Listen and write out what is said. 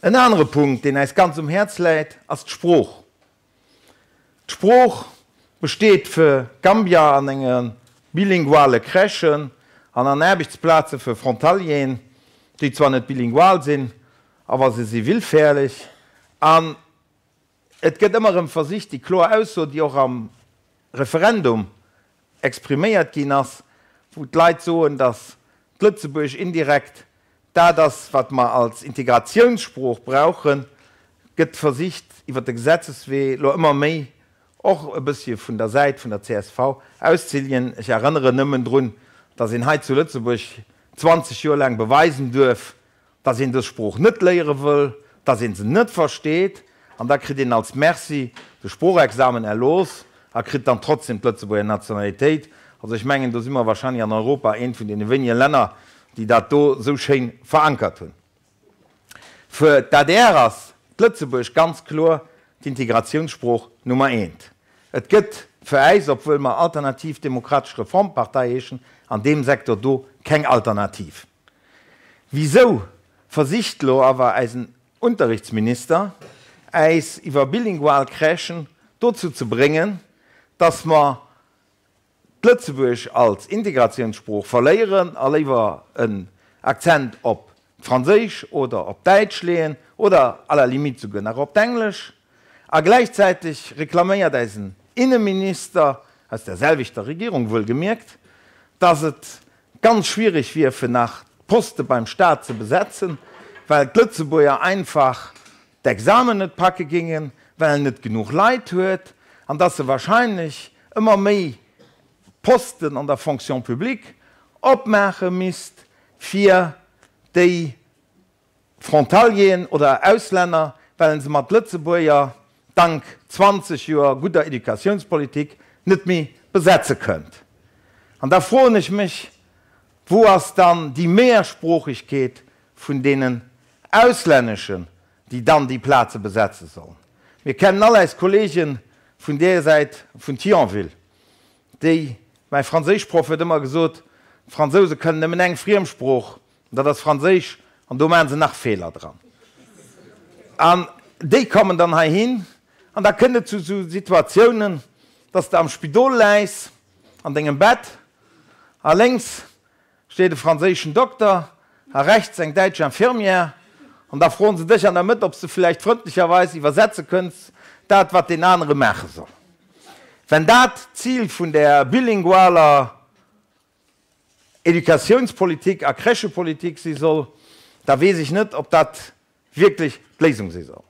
En anere Punkt, deen äis ganz um Häerz läit, ass d'Sprooch. D'Sprooch besteet fir Gambier an enge bilinguale Crèchen an an Aarbechtsplaze fir Frontalieren, déi zwar net bilingual sinn, awer se si willfährlech. An et gëtt ëmmer erëm versicht, déi kloer Ausso, déi och am Referendum expriméiert ginn ass, wou d'Leit soen, datt d'Lëtzebuergesch indirekt dat ass, wat mer als Integratiounssprooch brauchen, gëtt versicht iwwer de Gesetzeswee elo ëmmer méi och e bëssche vun der Säit vun der csv auszelieren. Ech erënneren nëmmen drun, datt een hei zu Lëtzebuerg 20 Joer laang beweisen duerf, dass een dës Sprooch net léiere wëll, dass een se net versteet, an da kritt een als Merci de Sproochexamen erlooss a kritt dann trotzdem d'Lëtzebuerger Nationalitéit. Also ech mengen, do si mer wahrscheinlech an Europa eent vun deene wéinege Länner, déi dat do esou schéin verankert hunn. Fir d'ADR ass d'Lëtzebuergesch ganz kloer d'Integratiounssprooch Nummer eent. Et gëtt fir äis, obwuel mer Alternativ Demokratesch Reformpartei heeschen, an deem Sektor do keng Alternativ. Wisou versicht lo awer äisen Unterrichtsminister äis iwwer bilingual Crèchen dozou ze bréngen, dass mer d'Lëtzebuergesch als Integrationssprooch verléieren a léiwer en Akzent op d'Franséisch oder op d'Däitsch leeën oder à la limite souguer nach op d'Englesch? A gläichzäiteg reklaméiert äisen Inneminister, aus der selwechter Regierung wuelgemierkt, dass et ganz schwierig wier fir nach d'Poste beim Staat ze besetzen, well d'Lëtzebuerger einfach d'Examen net packe gingen, well en net genuch Leit huet, an dass se wahrscheinlech ëmmer méi Posten an der Fonction publique opmaache misst fir déi Frontalieren oder Auslänner, well en se mat Lëtzebuerger, dank 20 Joer gudder Educatiounspolitik, net méi besetze kënnt. An da froen ech mech, Wou ass dann déi Mehrsproochegkeet vun deenen Auslänneschen, déi dann déi Plaze besetze sollen? Mir kennen all eis Kollege vun där Säit vun Thionville, déi, mäi Franséischproff huet ëmmer gesot, d'Fransouse kënnen nëmmen eng Friemsprooch, Dat ass Franséisch an do maachen se nach Feeler dran. An déi kommen dann heihin an da kënnt et zu esou Situatiounen, dass de am Spidol läis an dengem Bett a lénks steet e franséischen Dokter a rechts eng däitsch Infirmière an da froen se dech an der Mëtt, ob s de vläicht frëndlecherweis iwwersetze kënns dat, wat deen anere maache soll. Wenn dat d'Zil vun där bilingualer Educatiounspolitik a Crèchepolitik si soll, da weess ech net, ob dat wierklech d'Léisung si soll.